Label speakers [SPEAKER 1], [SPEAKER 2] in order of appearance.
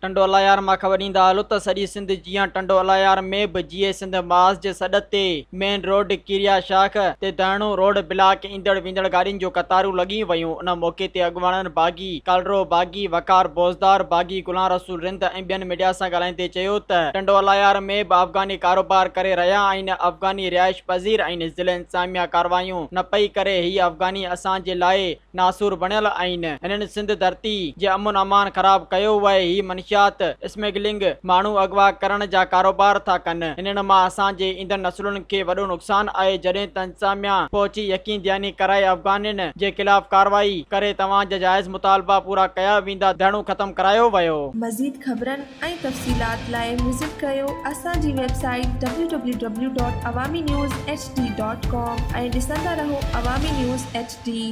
[SPEAKER 1] ٽنڊو الهيار مان خبر ڏيندا هلو ته سڄي سنڌ جيان ٽنڊو الهيار ۾ به جيئي سنڌ محاذ جي سڏ تي مين روڊ ڪيريا شاخ تي ڌرڻو روڊ بلاڪ ايندڙ ويندڙ گاڏين جو قطارون لڳي ويون ان موقعي تي اڳواڻن باغي ڪالرو باغي وقار بوزدار باغي غلام رسول رند ۽ ٻين ميڊيا سان ڳالهائيندي چيو ته ٽنڊو الهيار ۾ به افغاني ڪاروبار ڪري رهيا آهن افغاني رهائش پذير آهن ضلعي انتظاميا ڪاروايون نه پئي ڪري هي افغاني اسان جي لاء ناسور بڻيل آهن. هنن سنڌ ڌرتي جي امن امان خراب ڪيو آهي. هي منشيات، اسمگلنگ، ماڻهو اغوا ڪرڻ جا ڪاروبار ٿا ڪن. هنن مان اسان جي ايندڙ نسلن کي وڏو نقصان آهي. جڏهن ته انتظاميا پهچي يقين دهاني ڪرائي افغانين جي خلاف ڪارروائي ڪري توهان جا جائز مطالبا پورا ڪيا ويندا ڌرڻو ختم ڪرايو ويو.
[SPEAKER 2] مزيد خبرن ۽ تفصيلات لاء وزٽ ڪريو اسان جي web site W W W dot Awami news H D dot com ۽ ڏسندا رهو عوامي نيوز ايڇ ڊي.